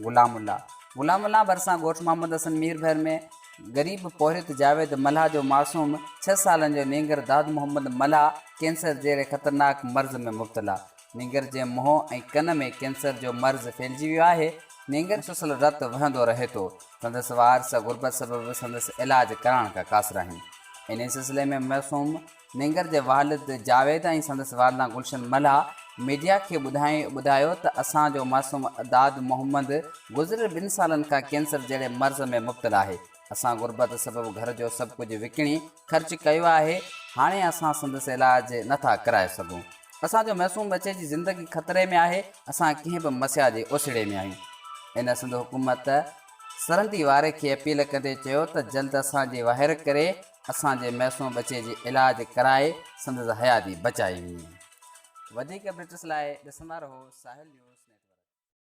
غلام الله غلام الله ڀرسان ڳوٺ محمد حسن ميربحر ۾ غريب پورهيت جاويد ملاح جو معصوم ڇهه سالن جو نينگر داد محمد ملاح ڪينسر جهڙي خطرناڪ مرض ۾ مبتلا نينگر جي منهن ۽ ڪن ۾ ڪينسر جو مرض ڦهلجي ويو آهي نينگر مسلسل رت وهندو رهي ٿو سندس وارث غربت سبب سندس علاج ڪرائڻ کان قاصر آهن انهي سلسلي ۾ معصوم نينگر جي والد جاويد ۽ سندس والده گلشن ملاح ميڊيا کي ٻڌايو ته اسان جو معصوم داد محمد گذريل ٻن سالن کان ڪينسر جهڙي مرض ۾ مبتلا آهي، اسان غربت سبب گهر جو سڀ ڪجهه وڪڻي خرچ ڪيو آهي، هاڻي اسان سندس علاج نٿا ڪرائي سگهون، اسان جو معصوم ٻچي جي زندگي خطري ۾ آهي، اسان ڪنهن به مسيا جي اوسيڙي ۾ آهيون. ان سنڌ حڪومت سرندي واري کي اپيل ڪندي چيو ته جلد اسان جي واهر ڪري اسان جي معصوم ٻچي جي علاج ڪرائي سندس حياتي بچائي وڃي. وڌيڪ اپڊيٽس لاء ڏسندا رهو ساحل نيوز نيٽ ورڪ.